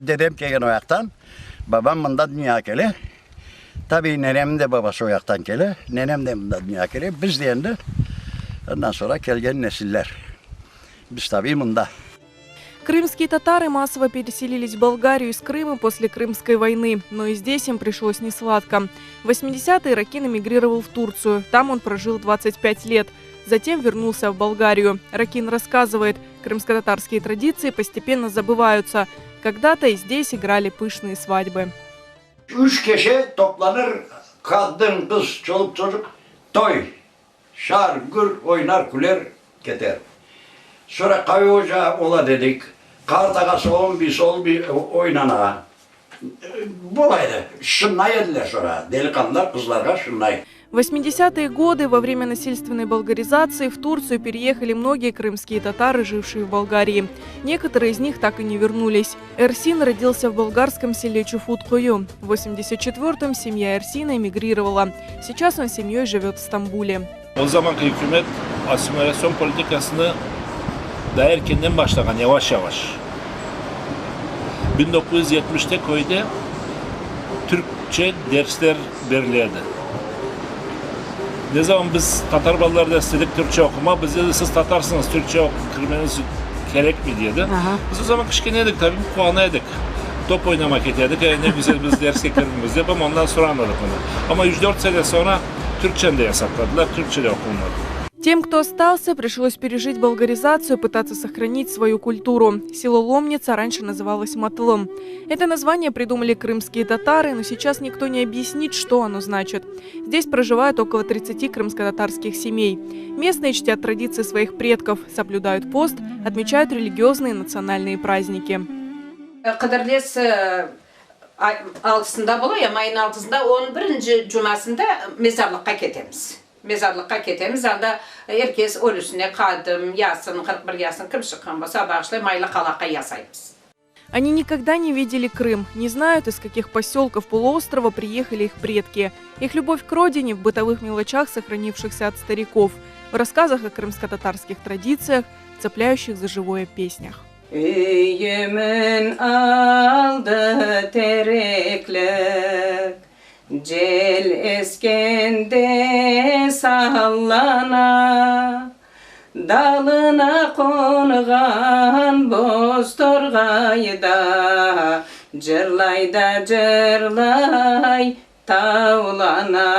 Dedem kelgen o yaqtan, babam mında dünyağa kele. Tabiy, nenemniñ de babası o yaqtan kele, nenem de mında dünyağa kele. Biz de endi ondan soñra kelgen nesiller. Biz tabiy mında. Крымские татары массово переселились в Болгарию из Крыма после Крымской войны, но и здесь им пришлось несладко. В 80-е Ракин эмигрировал в Турцию, там он прожил 25 лет. Затем вернулся в Болгарию. Ракин рассказывает, крымско-татарские традиции постепенно забываются. Когда-то и здесь играли пышные свадьбы. Üç kişi toplanır, qadın, qız, çoluk, çocuq, toy, şar, gür oynar, küler, keter. Soñra qave ocağı ola dedik, qart ağası oñ bir, sol bir oynana. Bola edi. Şınnay ediler soñra, deliqanlılar qızlarğa şınnay. В 80-е годы во время насильственной болгаризации в Турцию переехали многие крымские татары, жившие в Болгарии. Некоторые из них так и не вернулись. Эрсин родился в болгарском селе Чуфут-Кую. В 84-м семья Эрсина эмигрировала. Сейчас он с семьей живет в Стамбуле. O zamanki ükümet asimilasyon politikasını daa erkenden başlağan, yavaş-yavaş. 1970-te köyde türkçe dersler berile edi. Ne zaman biz tatar balaları da istedik türkçe oqumaq, biz dedi, siz tatarsıñız, türkçe oqup kirmeñiz kerekmi, dedi. Biz o zaman kiçkene edik, tabi, quvana edik. Top oynamaq kete edik, e, ne güzel biz derske kirmimiz dep, amma ondan soñra añladıq bunı. Amma üç-dört sene soñra türkçeni de yasakladılar, türkçe de oqulmadı. Тем, кто остался, пришлось пережить болгаризацию, пытаться сохранить свою культуру. Село Ломница раньше называлось Матлым. Это название придумали крымские татары, но сейчас никто не объяснит, что оно значит. Здесь проживают около 30 крымско-татарских семей. Местные чтят традиции своих предков, соблюдают пост, отмечают религиозные и национальные праздники. Qıdırlez altısında bola ya, mayın altısında, onıñ birinci cumasında mezarlıqqa ketemiz. Mezarlıqqa ketemiz, anda er kes ölüsine qadım, yasın, 41 yasın, kim çıqqan bolsa, bağışlay, maylı qalaqa yasaymız. Они никогда не видели Крым, не знают, из каких поселков полуострова приехали их предки. Их любовь к родине в бытовых мелочах, сохранившихся от стариков, в рассказах о крымско-татарских традициях, цепляющих за живое песнях. Üyümiñ aldı tereklik, Cel eskende sallana, Dalına qonğan boz torğay da, Cırlay da cırlay tavlana.